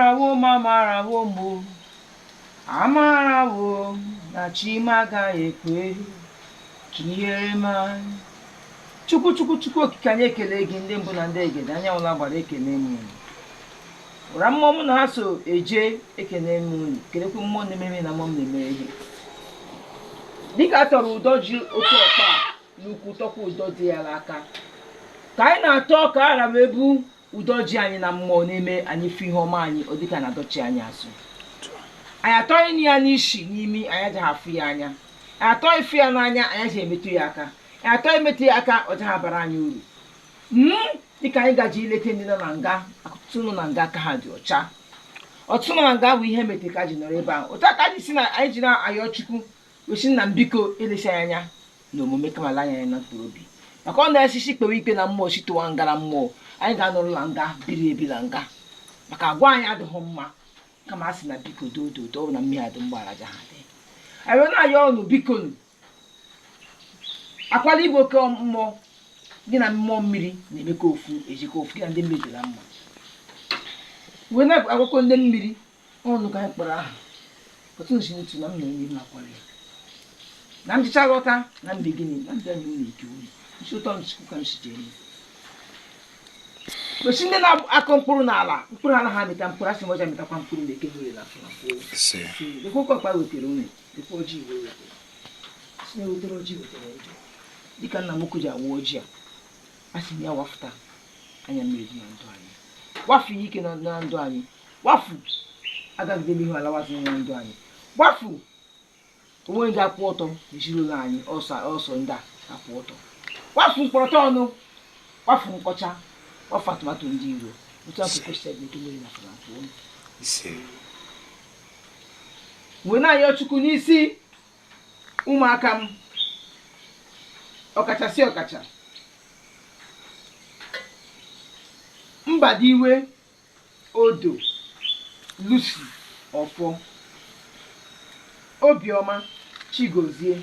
Amarawo m, amarawo m o. Amarawo m na chi m agaghị ekwe ka ihere m anyị. Chukwu, Chukwu, Chukwu okike, anyị ekele gị. Ndị mbụ na ndị egede, anyanwụ gbara, ekele m unu. Ụra mmụọ mụ na ha so eje, ekele m unu. Kelekwa mmụọ na-ememe na mmụọ m na-emere ihe. Dịka a tọrọ ụdọ ji otu ọkpa n'ukwu, tọkwa ụdọ dị ya n'aka, ka anyị na-atọ ka a ghara ebu ụdọ ji anyị na mmụọ na-eme anyị fụ ihe ọma anyị, ọ dịka na-adọchi anyị azụ. Anyị atọghị ya n'isi n'imi, anyị ajaghị afụ ya anya. Anyị atọ ịfụ ya n'anya, anyị ajaghị emetụ ya aka. Anyị atọ emetụ ya aka, ọ jaghị abara anyị uru. Dịka anyị gaji ileta ndị nọ na nga, ọtụtụ nọ na nga aka ha dị ọcha, ọtụtụ nọ na nga bụ ihe mete ka ji nọrọ ebe ahụ. Otu aka anyị si na anyị ji na-ayọ Chukwu wesi nna m, biko, elesi anyị anya na omume, kama ala anya na mkpụrụ obi, maka ọ na-esisi kpewe ikpe na mmụọ sitụwa nga na mmụọ, anyị ga-anọrọ na nga biri ebi na nga, maka agwa anyị adịghị mma. Kama a sị na biko, doo doo doo na mmiri adị mgbaghara aja ha dị. Anyị wee na-ayọ ọnụ, biko nụ, akwala igwe oke mmụọ gị na mmụọ mmiri na-emekọ ofu, ejikọ ofu, gị na ndị mmiri dị na mma. Wee na-agwakọ ndị mmiri ọnụ ka anyị kpọrọ aha otu nsi n'otu na m nọ n'ime akwara ya na m jicha ghọta na mbe gịnị na mbịa nye unu ike unu nsi ụtọ m chukwu ka m si jee gosi ndị na-akọ mkpụrụ n'ala, mkpụrụ anaghị amịta mkpụrụ, asị m ọja amịtakwa mkpụrụ na eke nwere na afọ na afọ. Lekwa oke ọkpa wetara unu, lekwa ọjị Igbo wetara, si na wetara ọjị, wetara ndụ. Dịka nna m ukwu ji awa ọjị a, a sị m ya wafụta anya mmiri dị na ndụ anyị, wafu ihe ike na ndụ anyị, wafu agagidebe ihu alawazi na ndụ anyị, wafu onwe ndị akwụ ọtọ n'ezinụlọ anyị, ọsọ ọsọ ndị a akwụ ọtọ, wafu mkpọrọtọ ọnụ, wafu nkọcha, wafu atụmatụ ndị iro. Otu afọ kwesịrị eke mmiri na afọ na afọ. Wee na-ayọ Chukwu n'isi ụmụaka m, ọkachasị ọkacha Mbadiwe Odo, Lucy Ọfọ, Obiọma Chigozie.